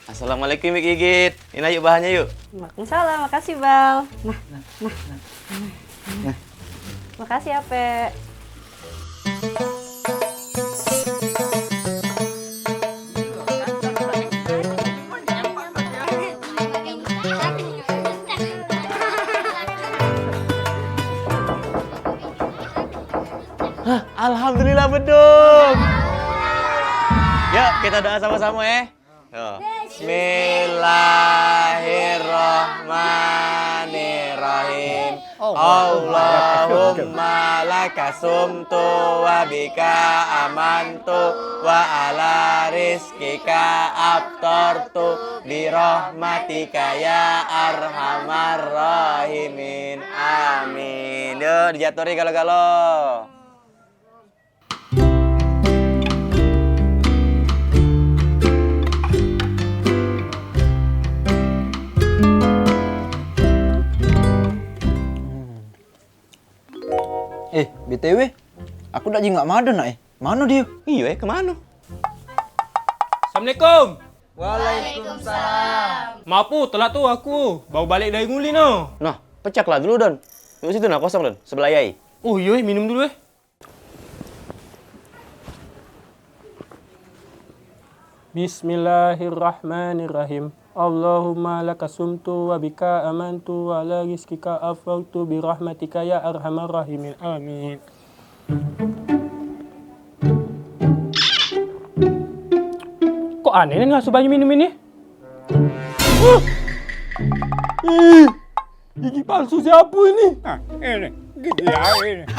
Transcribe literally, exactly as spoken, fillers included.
Assalamualaikum, Bik Gigit. Ini yuk bahannya yuk. Waalaikumsalam, makasih, Bal. Nah, nah, nah. Makasih, Ape. Hah, alhamdulillah bedum. Yuk, kita doa sama-sama, eh. Yo. Bismillahirrahmanirrahim. Allahumma laka sumtu wa bika amantu wa ala rizkika aftartu bi rahmatika ya arhamar rahimin. Amin. Yo, dijaturi galo-galo. Eh, B T W, aku dak jingok mado nak, eh. Mano dio? Iyo, eh, kemano? Assalamualaikum. Waalaikumsalam. Maaf, telat tu aku. Baru balik dari nguli no. Nah, pecaklah dulu, Don. Duduk situ nah, kosong, Don. Sebelah Yai. Oh, iyo, eh, minum dulu, eh. Bismillahirrahmanirrahim. Allahumma laka sumtu wa bika amantu wa ala rizkika aftartu bi rahmatika ya arhamar rahimin. Amin. Kok aneh ni ngasuh banyu minum ini? Uh. Ih, gigi palsu siapa ini? Nah, ini, gigi aku ini.